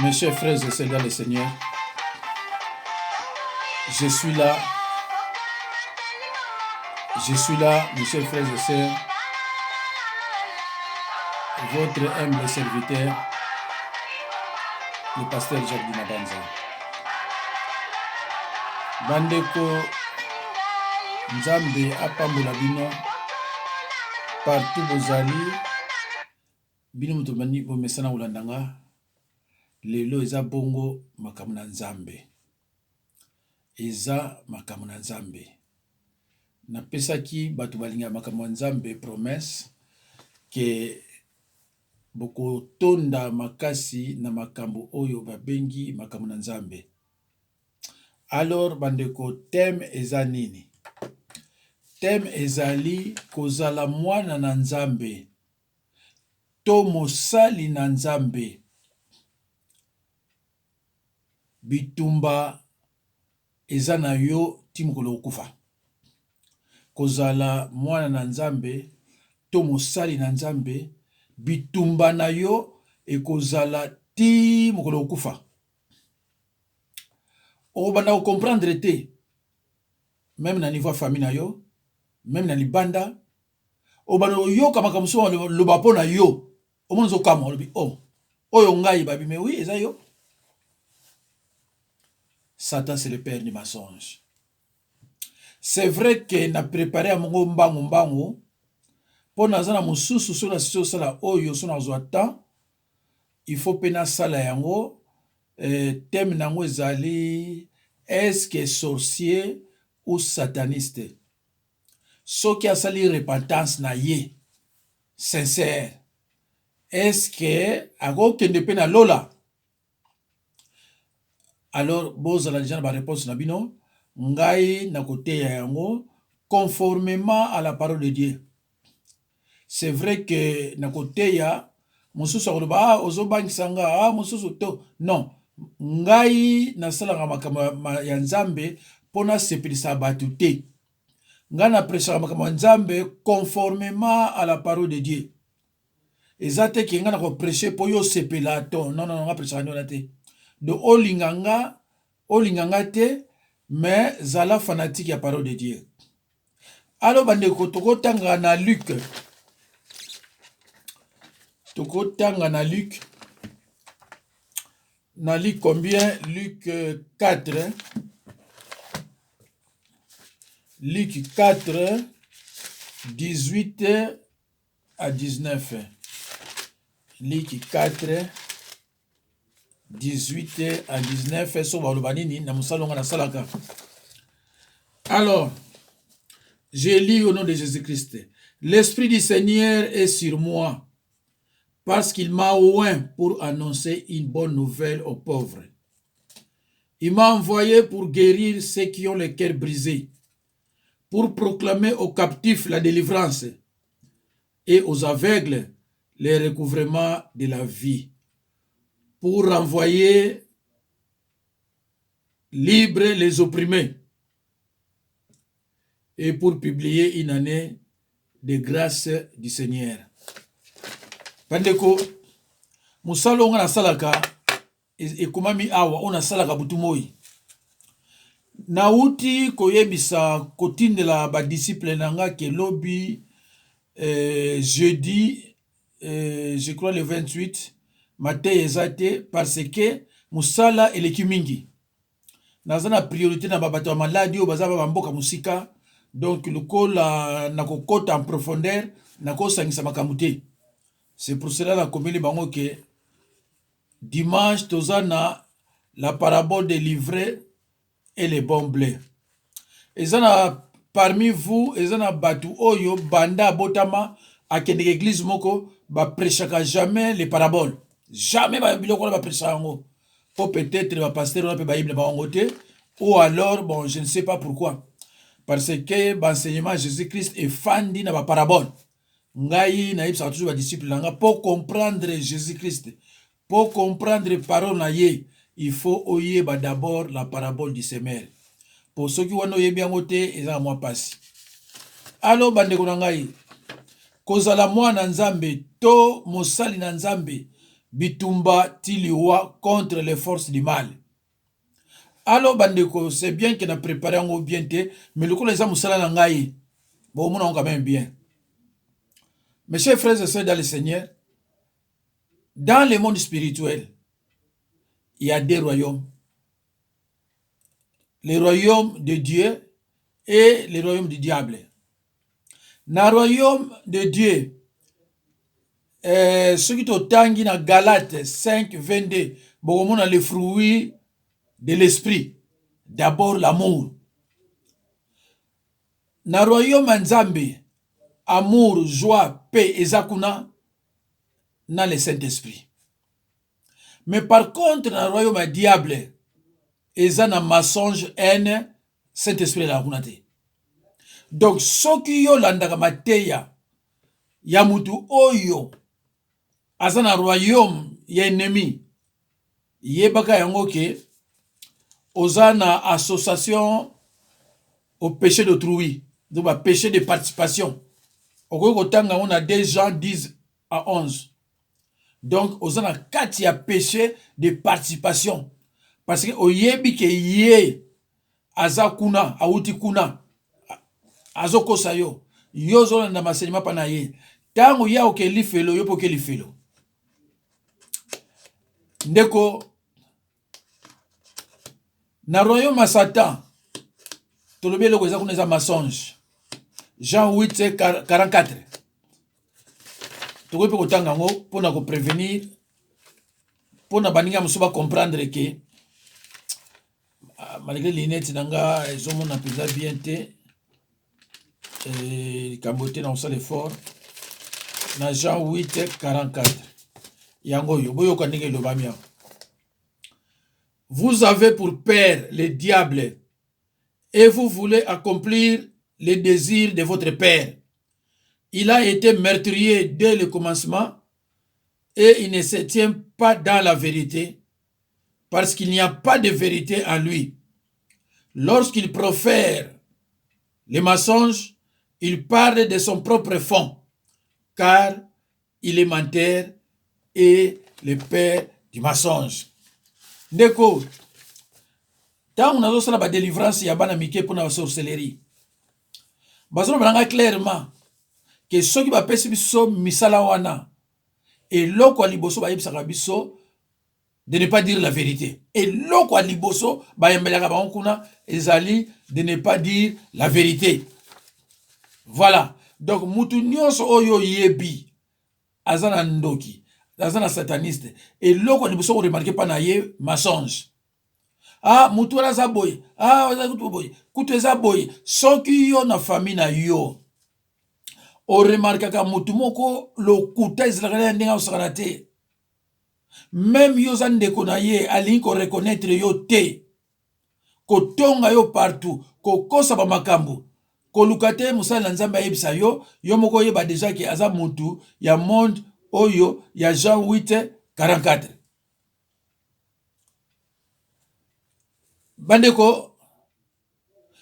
Mes chers frères et sœurs dans le Seigneur, je suis là. Je suis là, mes chers frères et sœurs, votre humble serviteur, le pasteur Jacques Dinabanza. Bandeko, Nzambe apambola bino partout bozali. Bino moto bomesana kolanda nga lelo eza bongo makambo na Nzambe. Eza makambo na Nzambe. Napesaki bato balingaka makambo ya Nzambe promesse ke bokotonda makasi na makambo oyo babengi makambo na Nzambe. Alors bandeko, thème eza nini? Thème ezali kozala mwana na Nzambe to mosali na Nzambe. Bitumba eza na yo ti mokolo okokufa. Kozala mwana na Nzambe to mosali na Nzambe, bitumba na yo ekozala ti mokolo okokufa. Okobanda ko comprendre te meme na niveau ya famille na yo, meme na libanda, obanda koyoka makambo mosusu baloba mpo na yo, omoni ozokamwa, olobi oh, oyo ngai babi, mais oui eza yo. Satan c'est le père du mensonge. C'est vrai que na prepare yango mbangu mbangu mpo naza na mosusu, soki nasisi osala oyo, soki nazwa temps, il faut mpe nasala yango. Thème nango ezali est-ce que sorcier ou sataniste soki asali repentance na ye sincère, est-ce que akokende mpe na lola? Alors bozala deja na ba réponse na bino, ngai nakoteya yango conformément à la parole de Dieu. C'est vrai que nakoteya mosusu akoloba ah, ozobangisa nga ah, mosusu to non, ngai nasalaka makambo ya Nzambe mpo nasepelisa bato te. Ngai napresaka makambo ya Nzambe conformément à la parole de Dieu. Eza te ke ngai nakopreche mpo yo osepela to non, non, ngai presaka nde wana te. Donc olinga nga, olinga nga te, mais zala fanatique ya parole de Dieu. Alo bandeko, tokotanga na Luc, tokotanga na Luc, na Luc combien? Luc 4, Luc 4 18 à 19. Luc 4 18 à 19. So baloba nini na mosala nga nasalaka? Alors, je lis au nom de Jésus-Christ. L'Esprit du Seigneur est sur moi parce qu'il m'a oint pour annoncer une bonne nouvelle aux pauvres. Il m'a envoyé pour guérir ceux qui ont le cœur brisé, pour proclamer aux captifs la délivrance et aux aveugles le recouvrement de la vie, pour renvoyer libres les opprimés et pour publier une année de grâce du Seigneur. Bandeko, mosala oyo nga nasalaka ekomami awa, oyo nasalaka butu moi. Nauti koyebisa kotindela ba disciple na nga ke lobi jeudi je crois le 28 mateya eza te parce que mosala eleki mingi. Naza na priorité na bato ya maladi oyo baza ba mboka mosika, donc lokola nakokota en profondeur nakosangisa makambo te. C'est pour cela nakomeli bango ke dimanche toza na la parabole de l'ivraie et le bon blé. Eza na parmi vous, eza na bato oyo banda abotama akendeke église moko baprêchaka jamais les paraboles, jamais biloko wana baprêchaka yango, po peut-être ba pasteur wana mpe bayebi na bango te, ou alors bon, je ne sais pas pourquoi, parce que ba enseignement Jésus-Christ efandi na ba parabole. Ngai nayebisaka toujours ba disciple na nga, po comprendre Jésus-Christ, po comprendre parole na ye, il faut oyeba d'abord la parabole du semeur. Po soki wana oyebi yango te, eza na mwa pasi. Alo bandeko na ngai, kozala mwana Nzambe to mosali na Nzambe, Bitumba ti liwa contre les forces du mal. Alors bandeko, c'est bien que na préparer yango bien te, mais lokola eza mosala na ngai, bokomona yango quand même bien. Mes chers frères et sœurs dans le Seigneur, dans le monde spirituel, il y a deux royaumes. Le royaume de Dieu et le royaume du diable. Na royaume de Dieu, eh, soki totangi na Galate 5 22, bokomona le fruit de l'esprit. D'abord l'amour. Na royaume ya Nzambe, amour, joie, paix eza kuna na le Saint-Esprit. Mais par contre na royaume ya diable eza na mensonge, haine, Saint-Esprit ezalaka kuna te. Donc soki yo olandaka mateya ya mutu oyo aza na royaume ya ennemi, yebaka yango ke oza na association au péché d'autrui, donc ba péché de participation. Okoki kotanga yango na 2 Jean 10 à 11. Donc oza na kati ya péché de participation parce que oyebi ke ye aza kuna, awuti kuna, azokosa yo, yo ozolanda masenema mpa na ye. Ntango ye akoke lifelo, yo mpe oke lifelo. Ndeko, na royaume ya Satan, tolobi eloko eza kuna eza mensonge. Jean 8 44, tokoki mpe kotanga yango mpona koprevenir, mpona baninga mosusu bacomprendre ke malgré lunette na nga ezomona mpenza bien te, likambo te, na kosala effort. Na Jean 8 44, yango oyo, boyoka ndenge elobami awa: "Vous avez pour père le diable et vous voulez accomplir les désirs de votre père. Il a été meurtrier dès le commencement et il ne se tient pas dans la vérité parce qu'il n'y a pas de vérité en lui. Lorsqu'il profère les mensonges, il parle de son propre fond, car il est menteur et le père du mensonge." Ndeko, ntango nazosala badélivrance ya bana mike mpona basorcellerie, bazoloba na ngai clairement ke soki bapesi biso misala wana, eloko ya liboso bayebisaka biso de ne pas dire la vérité. Eloko ya liboso bayembelaka bango kuna ezali de ne pas dire la vérité. Voilà. Donc mutu nyonso oyo oyebi aza na ndoki, aza na sataniste, eloko ya liboso koremarquer mpa na ye, mensonge. Ah, mutu wana aza boye, ah, aza kutu boye, kutu eza boye. Soki yo na famille na yo oremarkaka mutu moko lokuta ezalaka na ndenge akosakana te, même yo oza ndeko na ye, alingi koreconnaître yo te, kotonga yo partout, kokosa bamakambo, koluka te mosali na Nzambe ayebisa yo, yo moko oyeba déjà ke aza mutu ya monde oyo ya Jean 8 44. Bandeko,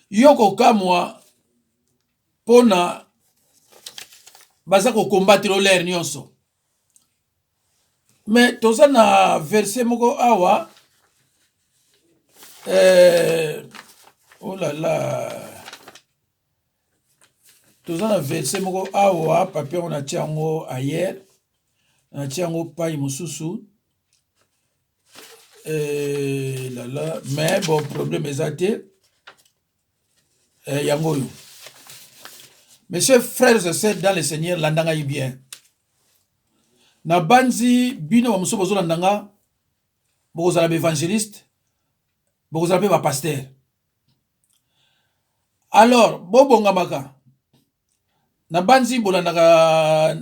yo kokamwa mpona baza kokombattre olere nyonso, mais toza na verset moko awa, oh là là, toza na verset moko awa, papier yango natia yango ailleurs, natia yango pai mosusu, lala, mais bon, problème eza te. Yango oyo. Mes chers frères et sœurs dans le Seigneur, landa ngai bien. Nabanzi bino bamosusu bozolanda nga, bokozala baévangéliste, bokozala mpe bapasteur. Alors bobongamaka. Nabanzi bolandaka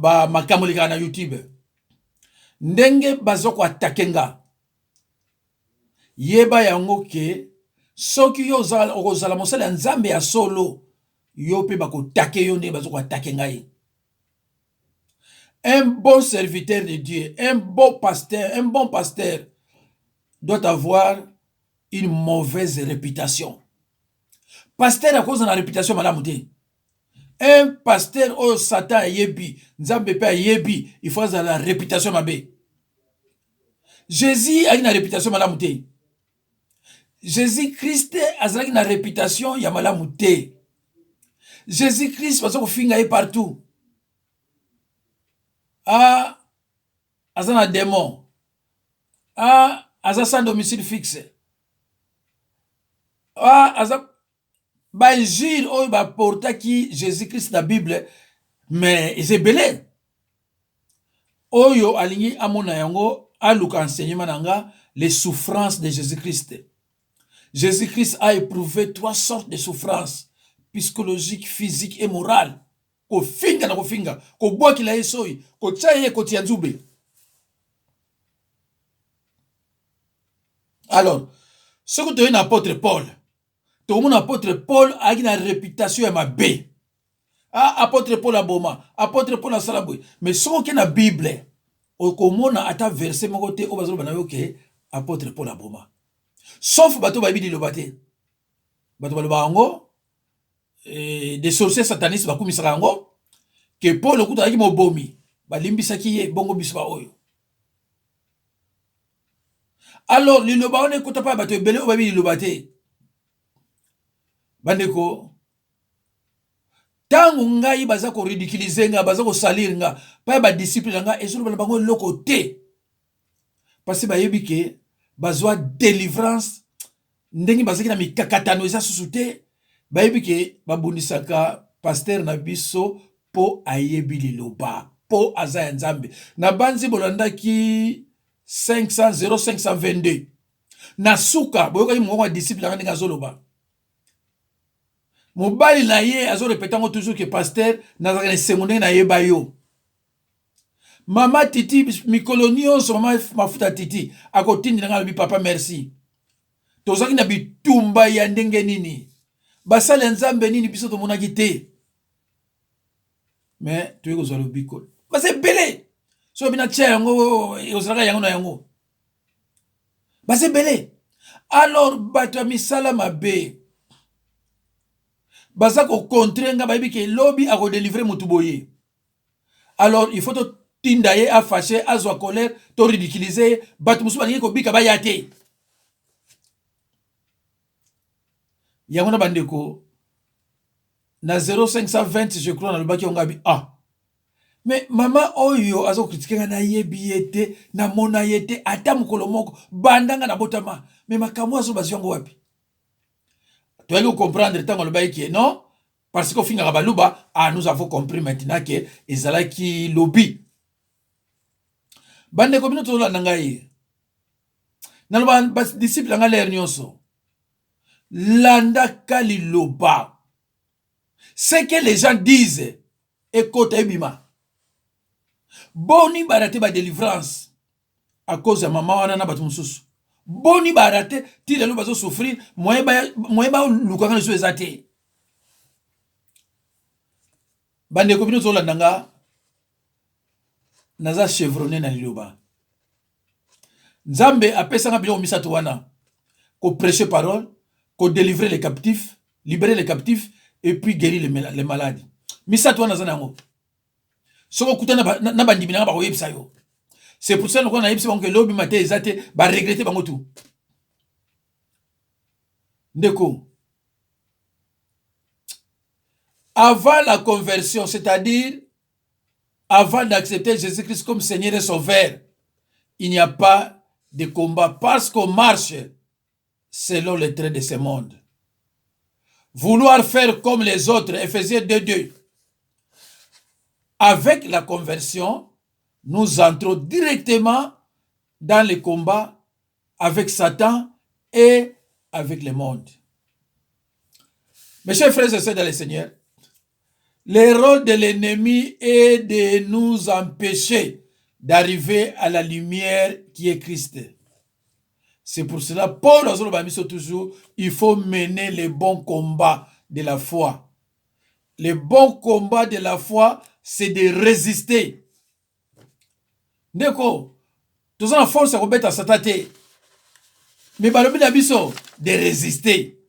bamakambo elekaka na YouTube, ndenge baza koattaquer nga. Yeba yango ke soki yo okozala mosali ya Nzambe ya solo, yo mpe bakoattaquer yo ndenge baza koattaquer ngai. Un bon serviteur de Dieu, un bon pasteur, un bon pasteur doit avoir une mauvaise réputation. Pasteur akozala na réputation malamu te. Un pasteur oyo Satan ayebi, Nzambe mpe ayebi, il faut azala na réputation mabe. Jésus ayaki na réputation malamu te. Jésus Christ azalaki na réputation ya malamu te. Jésus Christ baza kofinga ye partout. Ah, aza na demon. Ah, aza sans domicile fixe. Ah, aza ba injure oyo ba portaki Jesus Christ na Bible mais eza ebele. Oyo alingi amona yango aluka enseignement na nga les souffrances de Jesus Christ. Jesus Christ a éprouvé trois sortes de souffrances psychologique, physique et morale. Kofinga na kofinga, kobwakela ye soyi, kotia ye ekoti ya nzube. Alors, soki toye na apôtre Paul, tokomona apôtre Paul ayaki na reputation ya mabe. Ah, apôtre Paul aboma, apôtre Paul asala boye. Mais soki oke na Bible, okomona ata verset moko te oyo bazoloba na yo ke apôtre Paul aboma. Sauf bato bayebi liloba te. Bato baloba yango eh, des sorciers satanistes bakumisaka yango ke Paul okuta azalaki mobomi, balimbisaki ye bongo biso baoyo. Alors liloba wana ekota mpa ya bato ebele oyo bayebi liloba te. Bandeko, ntango ngai baza koridiculize nga, baza kosalir nga mpa ya badisiple na nga, ezoloba na bango eloko te, parce bayebi ke bazwa delivrance ndenge bazalaki na mikakatano eza susu te. Bayebi ke babundisaka pasteur na biso mpo ayebi liloba, mpo aza ya Nzambe. Nabanzi bolandaki 500 0522 na suka, boyokaki mongongo ya disciple nanga ndenge azoloba. Mobali na ye azorepete yango toujours ke pasteur, nazalaka na esengo ndenge nayeba yo. Mama Titi mikolo nyonso, mama mafuta Titi akotindela ngai, alobi papa merci. Tozalaki na bitumba ya ndenge nini, basali ya Nzambe nini biso tomonaki te, me toyei kozwa lobiko. Baza ebele, soki bina tia yango ekozalaka yango na yango, baza ebele. Alors bato ya misala mabe baza kokontre nga, bayebi ke lobi akodelivre motu boye. Alors il faut totinda ye afache, azwa colère, to ridiculize ye. Bato mosusu balingi kobika baya te. Yango na bandeko na 0520 je crois nalobaki yango abi ah mais mama oyo aza kokritike nga, nayebi ye te, namona ye te ata mokolo moko banda nga nabotama, mais makambo azo bazwi yango wapi? Toyaki kocomprendre ntango alobaki ke non, parce que ofingaka baluba. Ah, nous avons compris maintenant ke ezalaki lobi. Bandeko bino tozolanda ngai, naloba badisiple na ngai lere nyonso, landaka liloba. Ce que les gens disent ekota ebima. Boni barate ba delivrance à cause ya mama wana na bato mosusu. Boni barate ti lelo bazo souffrir, moyen balukaka lisusu eza te. Bandeko bino tozolanda nga, naza chevronne na liloba. Nzambe apesanga biloko misato wana: koprêcher parole, kodelivrer les captifs, libérer les captifs et puis guérir les malades. Misato wana naza na yango. Soki okutani na bandimi na nga, bakoyebisa yo. C'est pour ça lokola nayebisi bango ke lobi mate eza te, baregrete bango tout. Ndeko, avant la conversion, c'est-à-dire avant d'accepter Jésus-Christ comme Seigneur et Sauveur, il n'y a pas de combat parce qu'on marche selon les traits de ce monde. Vouloir faire comme les autres, Ephésiens 2.2. Avec la conversion, nous entrons directement dans le combat avec Satan et avec le monde. Mes chers frères et sœurs dans le Seigneur, le rôle de l'ennemi est de nous empêcher d'arriver à la lumière qui est Christ. C'est pour cela, Paul azoloba biso toujours, il faut mener le bon combat de la foi. Le bon combat de la foi, c'est de résister. Ndeko, toza na force ya kobeta Satan te. Mais balobi na biso de résister.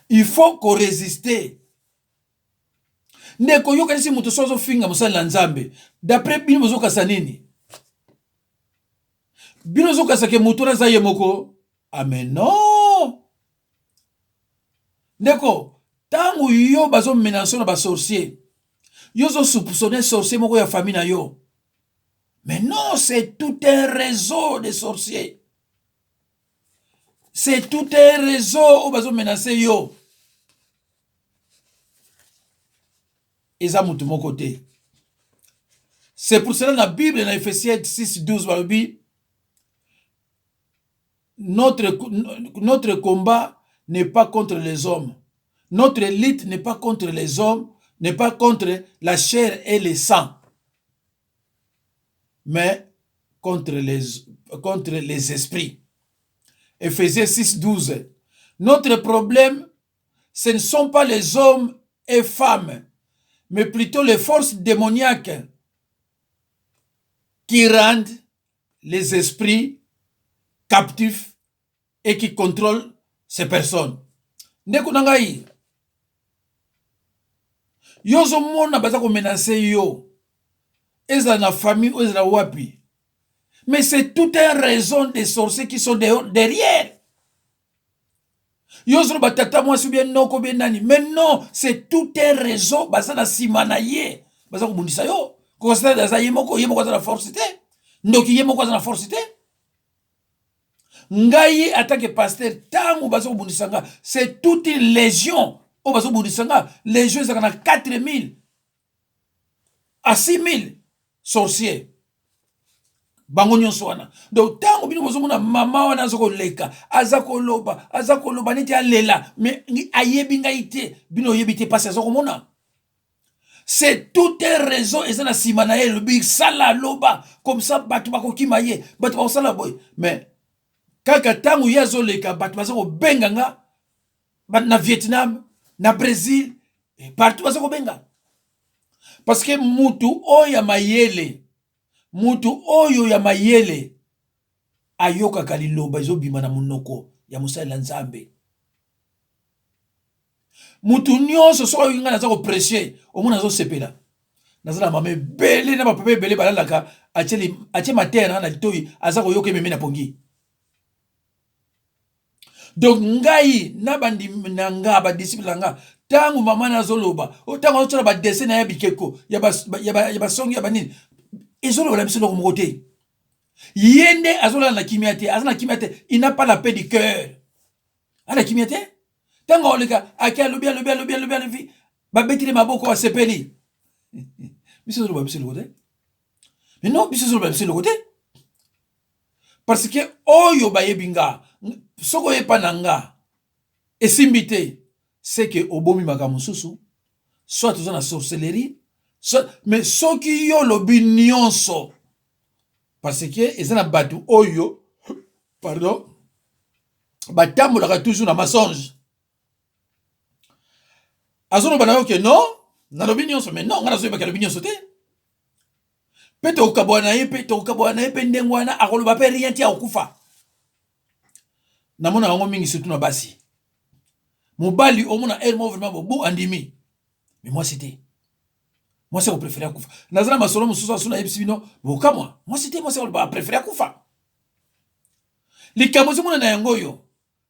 Il faut ko résister. Ndeko, yokanisi moto so azofinga mosali na Nzambe. D'après bino bozokasa nini? Bino ozokasa ke moto wana aza ye moko. Ah mais non! Ndeko, ntango yo bazomenacer na basorcier, yo ozosoupçonner sorcier moko ya famille na yo. Mais non, c'est tout un réseau de sorciers. C'est tout un réseau oyo bazomenacer yo. Eza motu moko te. C'est pour cela na Bible, na Ephésiens 6 12, balobi: Notre combat n'est pas contre les hommes, notre lutte n'est pas contre les hommes, n'est pas contre la chair et le sang, mais contre les esprits. Ephésiens 6 12. Notre problème, ce ne sont pas les hommes et femmes, mais plutôt les forces démoniaques qui rendent les esprits captifs et qui contrôlent ces personnes. Ndeko na ngai, yo ozomona baza komenacer yo, ezala na famille oyo, ezala wapi, mais c'est tout un réseau de sorciers qui sont derrière. Yo ozoloba tata mwasi, bien noko, bien nani, mais non, c'est tout un réseau. Baza na nsima na ye, baza kobundisa yo. Kokosala aza ye moko, ye moko aza na force te. Ndoki ye moko aza na force te. Ngai en tant que pasteur, ntango baza kobundisa nga, c'est toute une légion oyo bazobundisa nga. Légion ezalaka na 4000 à 6000 sorciers, bango nyonso wana. Donc ntango bino bozomona mama wana aza koleka, aza koloba, aza koloba neti alela, mais ayebi ngai te, bino oyebi te mpasi aza komona. C'est tout un réseau eza na nsima na ye. Elobi sala, loba comme ça, bato bakokima ye, bato bakosala boye. Mais kaka ntango ye azoleka, bato baza kobenga nga na Vietnam, na Brésil, partout baza kobenga, parce que mutu oyo ya mayele, mutu oyo ya mayele ayokaka liloba ezobima na monoko ya mosali na Nzambe. Mutu nyonso soki ayoki ngai naza koprêcher, omona azosepela. Naza na mama ebele na bapapa ebele balalaka, atie mateya na nga na litoi, aza koyoka, ememi na pongi. Donc ngai na bandimi na nga, badisciple na nga, ntango mama nazoloba, ntango azotala badessin na ya bikeko ya basongi ya banini, ezoloba biso eloko moko te. Ye nde azolala na kimia te, aza na kimia te. Il n'a pas la paix du cœur, aza na kimia te. Ntango aoleka, ake, alobi, alobi, alobi, alobi, alobi, babeteli maboko, asepeli. Biso ezoloba biso eloko te. Mais non, biso ezoloba biso eloko te, parce que oyo bayebi nga, soki oyepa na nga esimbi te, c'est que obomi makambo mosusu, soit oza na sorcellerie, soit. Mais soki yo olobi nyonso, parce que eza na bato oyo, pardon, batambolaka toujours na mensonge. Azoloba na yo ke non, nalobi nyonso, mais non, ngai nazoyebaki alobi nyonso te. Mpe tokokabwana na ye, mpe tokokabwana na ye mpe ndenge wana akoloba mpe rien ti akokufa. Namona yango mingi, surtout na basi. Mobali omona heure moko vraiment bobu andimi, mais mwasi te. Mwasi akopréférer akufa. Naza na masolo mosusu aso nayebisi bino, bokamwa. Mwasi te, mwasi akoloba apréférer akufa. Likambo ezomona na yango oyo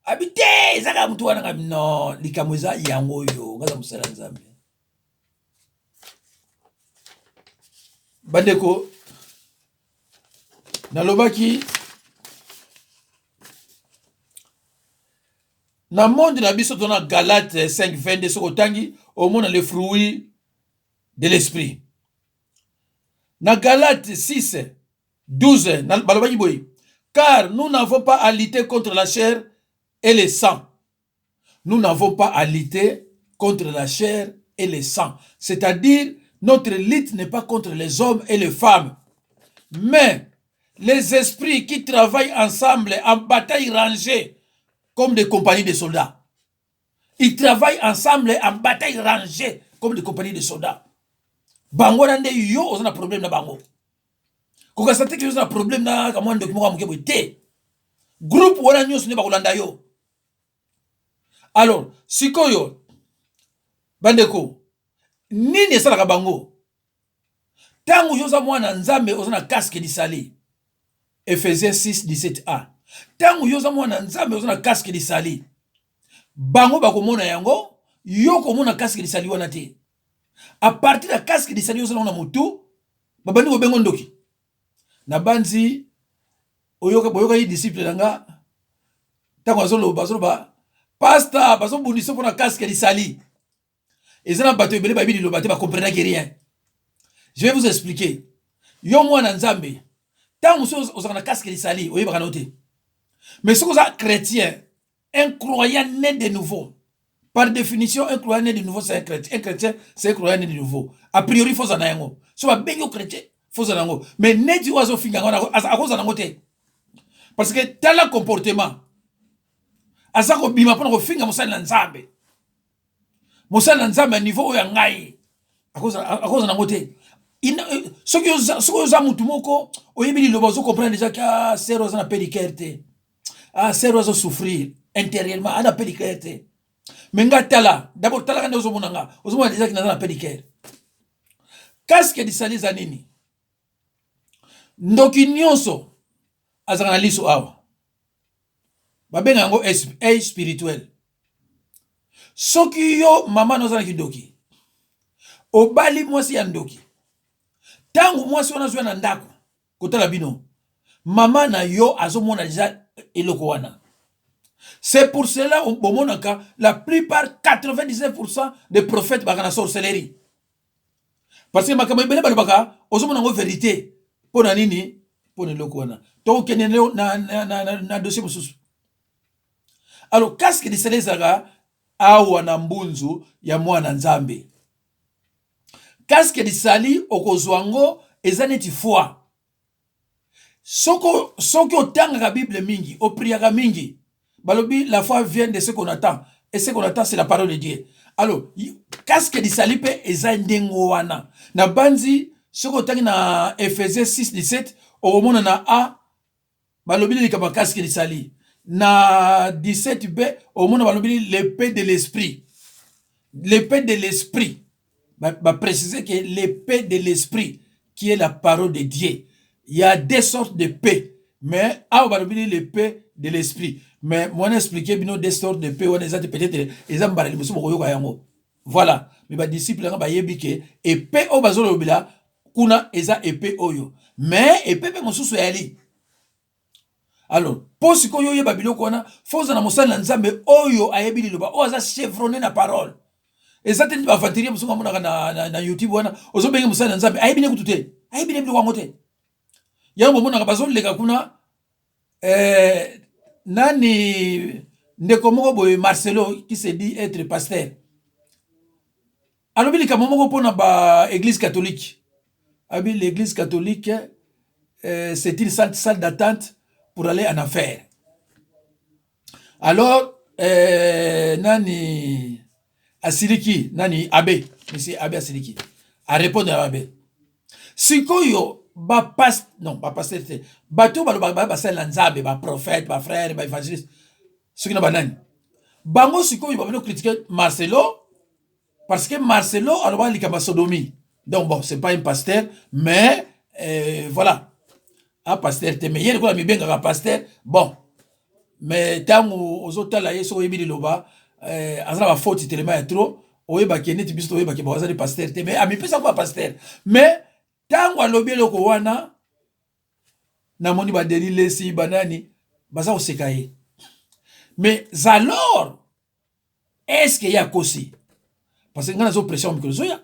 abi te, eza kaka motu wana. Ngabi non, likambo eza yango oyo. Ngaza mosala ya Nzambe. Bandeko, nalobaki na monde na biso to na Galate 5 22, soki otangi, omona le fruit de l'esprit. Na Galate 6 12, balobaki boye: Car nous n'avons pas à lutter contre la chair et le sang. Nous n'avons pas à lutter contre la chair et le sang, c'est-à-dire notre lutte n'est pas contre les hommes et les femmes, mais les esprits qui travaillent ensemble en bataille rangée comme des compagnies de soldats. Ils travaillent ensemble en bataille rangée comme des compagnies de soldats. Bango wana nde yo oza na problème na bango. Kokasa te ke oza na problème na kamwa ndoki moko ya moke boye te. Groupe wana nyonso nde bakolanda yo. Alors sikoyo, bandeko, nini esalaka bango? Ntango yo oza mwana Nzambe, oza na casque du salut. Ephésiens 6 17 a. Ntango yo oza mwana Nzambe, oza na casque lisali, bango bakomona yango, yo komona casque lisali wana te. A partir ya casque lisali oza nango na motu, babandi kobengo ndoki. Nabanzi oyoka, boyokaki disciple na nga ntango azoloba, azoloba pasta, bazobundisa mpo na casque lisali. Eza na bato ebele bayebi liloba te, bacomprenaki rien. Je vais vous expliquer. Yo mwana Nzambe, ntango mosusu ozalaka na casque lisali, oyebaka na yo te. Mais soki oza chrétien, un croyant né de nouveau, par définition, un croyant né de nouveau, c'est un chrétien. Un chrétien, c'est un croyant né de nouveau. A priori, faut ozala na yango. So babengi yo chrétien, faut ozala na yango. Mais neti oyo azofinga yango, akozala nango te, parce que tala comportement, aza kobima mpona kofinga mosali na Nzambe. Mosali na Nzambe ya niveau oyo ya ngai akozala nango te. Soki oza mutu moko oyebi liloba, ozocomprendre déjà ke ah, sero aza na pédicare te, ah, sero azosouffrir intérieurement, aza na pédicare te. Mais nga, tala d'abord, talaka nde ozomona nga, ozomona déjà ke naza na pédicare. Casque disali eza nini? Ndoki nyonso azalaka na liso awa, babenga yango œil spirituel. Soki yo mama na oza na kindoki, obali mwasi ya ndoki, ntango mwasi wana azwa na ndako kotala bino, mama na yo azomona deja eloko wana. C'est pour cela bomonaka la plupart, 99% des prophètes baka na sorcellerie, parce que makambo ebele balobaka, ozomona yango vérité. Mpo na nini? Mpo na eloko wana. Tokokende na dossier mosusu. Alors, casque de salut ezalaka awa na mbunzu ya mwana Nzambe. Casque de salut, okozwa yango, eza neti foi. Soki otangaka Bible mingi, opriaka mingi, balobi la foi vient de ce qu'on attend, et ce qu'on attend, c'est la parole de Dieu. Alors, casque de salut mpe eza ndenge wana. Na banzi soki otangi na Ephésiens 6 17, okomona na a balobi likambo ya casque de salut. Na 17 b, omona balobi l'épée de l'esprit. L'épée de l'esprit, baprécise ba que l'épée de l'esprit qui est la parole de Dieu. Il y a deux sortes d'épées, mais awa balobi l'épée de l'esprit. Mais mwana expliquer bino deux sortes d'épée wana eza te, peut-être eza mbala liboso bokoyoka yango. Voilà. Mais badisciple yanga bayebi ke épée oyo bazolobela kuna eza épée oyo, mais épée mpe mosusu eyali. Alors, mpo sikoyo oyeba biloko wana, fo oza na mosali na Nzambe oyo ayebi liloba, oyo aza chevronné na parole. Eza te neti baaventurier mosusu amonaka na YouTube wana, ozobenge mosali na Nzambe, ayebi ne kutu te, ayebi ne biloko yango te. Yango bomonaka bazoleka kuna, nani, ndeko moko boye Marcelo, qui se dit être pasteur, alobi likambo moko mpona baéglise catholique. Alobi l'église catholique, c'est une salle d'attente pour aller en enfer. Alors, nani asiliki, nani, abbé, monsieur abbé asiliki, arépondre na abbé. Sikoyo bapas non, bapasteur te, bato balobaka basali na Nzambe, baprophète, bafrère, baévangéliste, soki na banani, bango sikoyo babandi kocritiquer Marcelo, parce que Marcelo alobaka likambo ya sodomie. Donc bon, c'est pas un pasteur, mais voilà, un pasteur te, mais ye lokola mibengaka pasteur. Bon, mais ntango ozotala ye, soki oyebi liloba, aza na bafaute telema ya trop. Oyebaki neti biso toyebaki bo azali pasteur te, mais amipesa kuba pasteur. Mais ntango alobi eloko wana, namoni baDenis Lessie, banani baza koseka ye. Mais alors, est ce que ye akosi? Parce que ngai nazopression mikolo ezoya,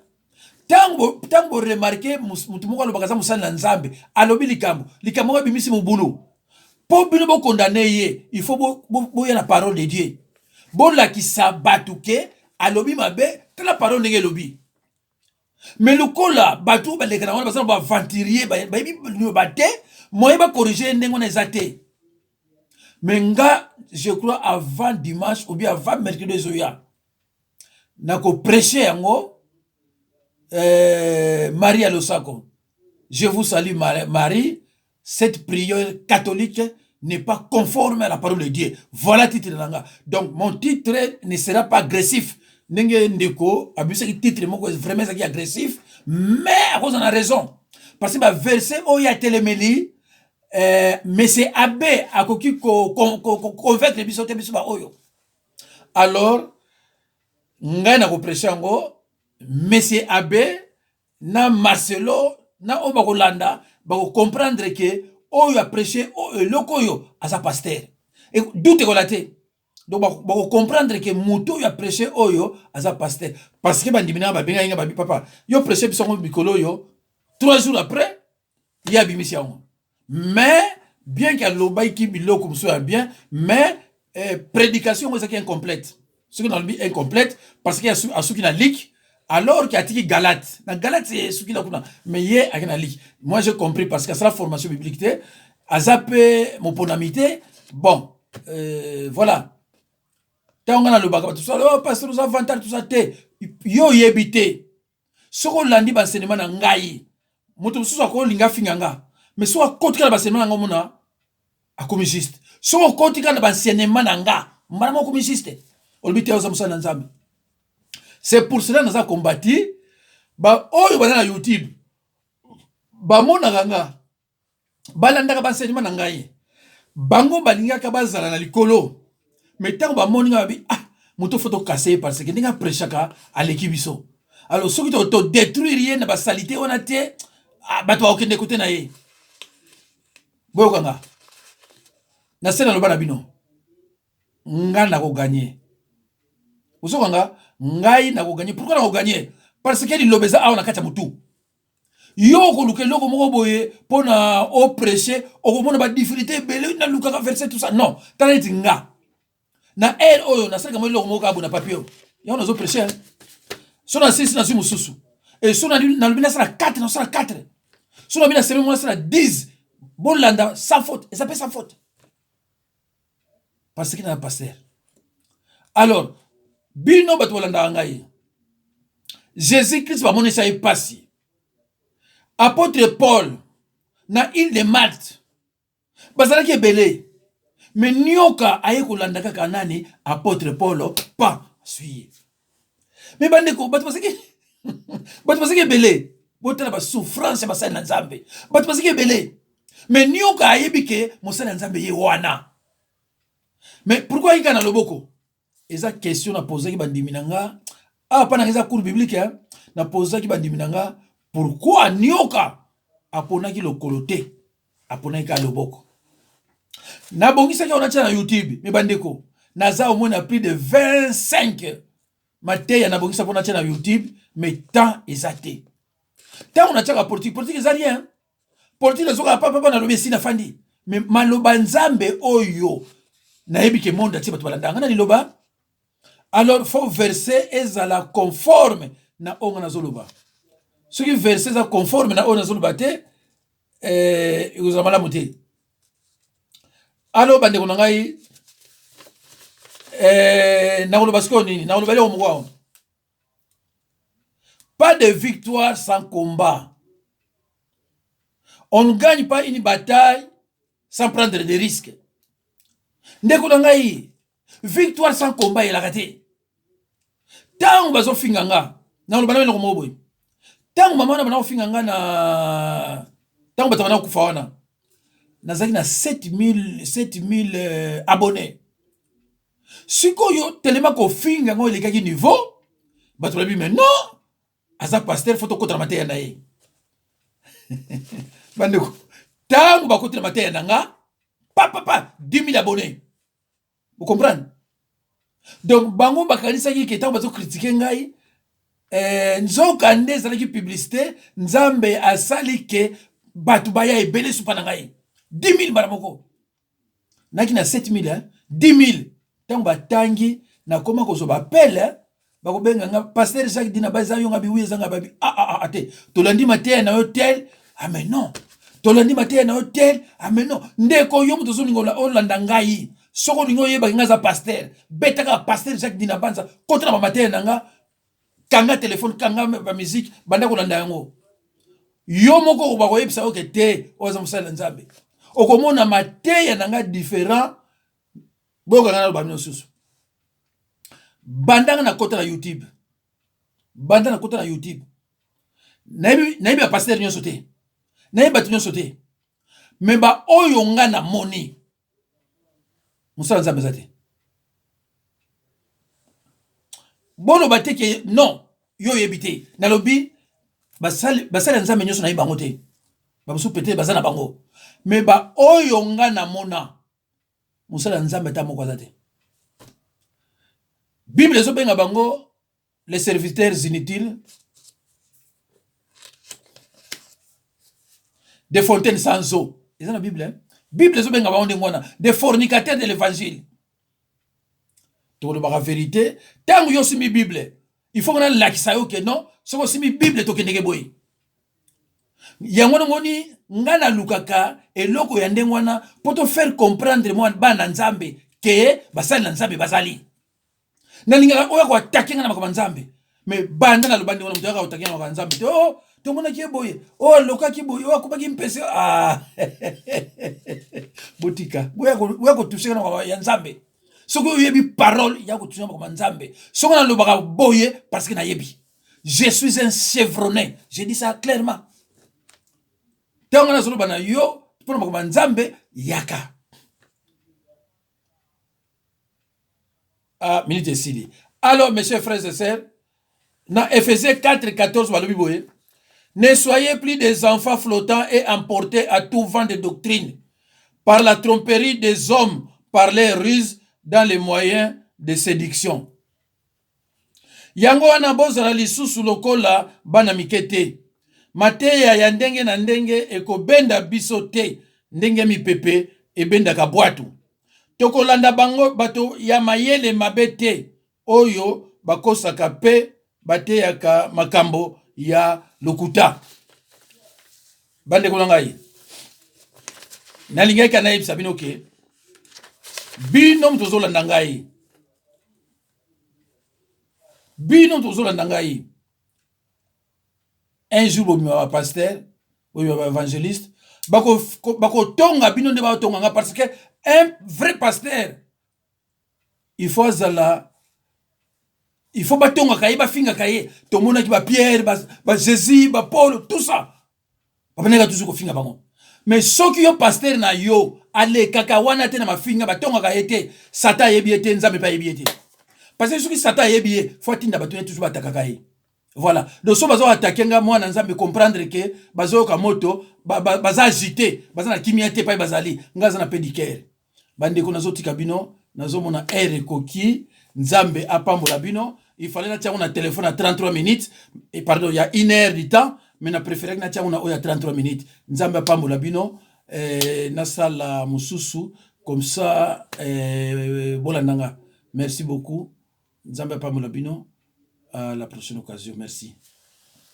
ntango boremarquer motu moko alobaka aza mosali na Nzambe, alobi likambo moko ebimisi mobulu, mpo bino bokondane ye, il faut boya na parole de Dieu, bolakisa bato ke alobi mabe, tala parole ndenge elobi. Mais lokola bato oyo baleka na wana baza na baaventurier, bayebi liloba te, moyen bacorriger ndenge wana eza te. Mais nga, je crois avant dimanche ou bien avant mercredi ezoya, nakoprêche yango. Marie Losako, je vous salue Marie. Cette prière catholique n'est pas conforme à la parole de Dieu. Voilà titre na nga. Donc mon titre ne sera pas agressif ndenge ndeko abisaki titre moko vraiment ezalaki agressif, mais akozala na raison, parce que baverset oyo atelemeli. Monsieur Abe akoki ko convaincre biso te, biso baoyo. Alors ngai nakoprêche yango, monsieur Abe na Marcelo na oyo bakolanda bakocomprendre ke oyo aprêche eloko oyo aza pasteur, doute ekola te. Donc bakocomprendre ke moto oyo aprêche oyo aza pasteur, parce que bandimi nanga babengaki nga, babi: "Papa, yo prêche biso yango mikolo oyo." 3 jours après, ye abimisi yango. Mais bien ke alobaki biloko mosusu ya bien, mais prédication yango ezalaki incomplète. Soki nalobi incomplète, parce que asuki na Luc, alors ke atiki Galate. Na Galate esuki na kuna, mais ye aki na Luc. Moi, j'ai compris, parce que asala formation biblique te, aza mpe moponami te. Bon, voilà. Ntango ngai nalobaka, bato so: "Oh, pasteur, oza vantard", tout ça. Te, yo oyebi te. Soki olandi baenseignement na ngai, moto mosusu akolinga afinga nga, mais soki akoti kaka na baenseignement na nga, omona akomi juste. Soki okoti kaka na baenseignement na nga, mbala moko okomi juste, olobi te oza mosali na Nzambe. C'est pour cela naza kombati baoyo baza na YouTube, bamonaka nga, balandaka baenseignement na ngai. Bango balingaka bazala na likolo, mais ntango bamoni nga, babi: "Ah, moto faut tokase ye, parce que ndenge aprêchaka aleki biso." Alors soki todétruire ye na basaleté wana te, ah, bato bakokende kote na ye. Boyokanga na se, naloba na bino, nga nakogagner. Ozokanga ngai nakogagner. Pourquoi nakogagner? Parce que liloba eza awa na kati ya motu. Yo okoluka eloko moko boye mpo na oprêche, okomona badifficulté ebele. Nalukaka verset, tout ça, non. Tala neti nga na aire oyo, nasalaka mo eloko moko kaka boye na papier oyo, yango nazoprêche. So nasilisi, nazwi mosusu. E so nalobi nasala 4, nasala 4. So nalobi na semaine moko nasala 10, bolanda sans faute, eza mpe sans faute, parce que na pasteur. Alors bino bato bolandaka ngai, Jésus Christ bamonisa ye pasi. Apôtre Paul na île de Malte bazalaki ebele, mais nioka aye kolanda kaka nani? Apôtre Paul pa aswi ye. Mais bandeko, bato bazalaki ebele. Botala basouffrance ya basali na Nzambe. Bato bazalaki ebele, mais nioka ayebi ke mosali ya Nzambe ye wana. Mais pourquoi ayika na loboko? Eza question napozaki bandimi na nga awa. Mpa nanga eza cours biblique. Napozaki bandimi na nga: pourquoi nioka aponaki lokolo te, aponaki kaka loboko? Nabongisaki yango, natia na YouTube. Mais bandeko, naza au moins na plus de 25 mateya nabongisa mpo natia na YouTube, mais temps eza te. Ntango natiaka politique, politique eza rien. Politique nazokaka papapa, nalobi esi, nafandi. Mais maloba Nzambe oyo, nayebi ke monde atie bato balandaka nga na liloba. Alors faut verset ezala conforme na oyo nga nazoloba. Soki verset eza conforme na oyo nazoloba te, ekozala malamu te. Alors bandeko na ngai, nakoloba sikoyo nini? Nakoloba eloko moko awa: pas de victoire sans combat. On ne gagne pas une bataille sans prendre des risques. Ndeko na ngai, victoire sans combat eyelaka te. Ntango bazofinga nga, nakoloba na eloko moko boye: ntango mama wana bana kofinga nga, na ntango bato bana kokufa wana, nazalaki na 7000 abonnés. Sikoyo telema kofinga yango elekaki niveau, bato balobi: "Mais non, aza pasteur, faut tokota na mateya na ye." Bandeko, ntango bakoti na mateya na nga, papapa, 10 000 abonnés. Bocomprendre? Donc bango bakanisaki ke ntango bazocritiquer ngai, nzoka nde ezalaki publicité. Nzambe asali ke bato baya ebele supa na ngai, 10 000 mbala moko. Naki na 7 000, hein? 10 000. Ntango batangi, nakoma kozwa bapele, bakobenga nga: "Pasteur Jacques Dina ba, eza yo?" Nga bi: "Oui, ezanga." Babi: "Ah, ah, ah, te, tolandi mateya na yo tel." Ah, mais non, tolandi mateya na yo tel. Ah, mais non. Ndeko, yo moto ozolinga olanda ngai, soki olingi oyebaki ngai aza pasteur, betaka pasteur Jacques Dina Banza, kota na bamateya na nga, kanga telefone, kanga bamusique, banda kolanda yango. Yo moko bakoyebisa oke te, oyo aza mosali na Nzambe. Okomona mateya na nga différent. Boyokanga naloba bino susu: bandanga na kota na YouTube, banda na kota na YouTube, nayebi bapasteur nyonso te, nayebi bato nyonso te. Mais baoyo nga namoni, mosala Nzambe eza te. Boloba te ke non, yo oyebi te. Nalobi basali ya Nzambe nyonso nayebi bango te, bamosusu peut-être baza na bango, mais baoyo nga namona, mosala ya Nzambe ata moko aza te. Bible ezobenga bango les serviteurs inutiles, des fontaines sans eau. Eza na Bible, hein? Bible ezobenga bango ndenge wana, des fornicateurs de l'évangile. Tokolobaka vérité. Ntango yo osimbi Bible, il faut nalakisa yo ke non, soki osimbi Bible tokendeke boye. Yango namoni nga nalukaka eloko ya ndenge wana mpo to faire comprendre mwa bana Nzambe ke basali na Nzambe bazali. Nalingaka oyo akoatake nga na makambo ya Nzambe, mais banda naloba ndenge wana, moto ayaka kotake nga na makambo ya Nzambe te. Oh, tomonaki ye boye, oyo alokaki boye, oyo akobaki mpese. Ah. Botika boya kotushe nga na makambo ya Nzambe. Soki oyebi parole, ya kotushe nga makambo ya Nzambe. Soki nalobaka boye, parce que nayebi, je suis un chevronné, je dis ça clairement. Ntango nazoloba na yo mpona makambo ya Nzambe, yaka. Ah, minute esili. Alors, mes chers frères et sœurs, na Ephésiens 4, 14, balobi boye: ne soyez plus des enfants flottants et emportés à tout vent de doctrine par la tromperie des hommes, par les ruses dans les moyens de séduction. Yango wana bozala lisusu lokola bana mike te. Mateya ya ndenge na ndenge ekobenda biso te ndenge mipepe ebendaka bwatu. Tokolanda bango bato ya mayele mabe te oyo bakosaka mpe bateyaka makambo ya lokuta. Bandeko na ngai, nalingaki nayebisa bino ke bino moto ozolanda ngai, bino moto ozolanda ngai, un jour bobima ba pasteur, bobima ba évangéliste, bakotonga bino nde batonga nga, parce que un vrai pasteur, il faut azala, il faut batongaka ye, bafingaka ye. Tomonaki ba Pierre, ba Jésus, ba Paul, tout ça, babandaka toujours kofinga bango. Mais soki yo pasteur na yo alekaka wana te na mafinga, batongaka ye te, Satan ayebi ye te, Nzambe mpe ayebi ye te. Parce que soki Satan ayebi ye, faut atinda bato ye toujours batakaka ye. Voilà. Donc so bazo attaquer nga, mwana Nzambe, comprendre ke bazoyoka moto, baza agité, baza na kimia te. Epai bazali, nga aza na pédicare. Bandeko, nazotika bino, nazomona heure ekoki. Nzambe apambola bino. Il fallait natia yango na telefone ya 33 minutes, et pardon, ya une heure du temps, mais na préféraki natia yango na oyo ya 33 minutes. Nzambe apambola bino. Nasala mosusu comme ça, bolanda nga. Merci beaucoup, Nzambe apambola bino. À la prochaine occasion, merci.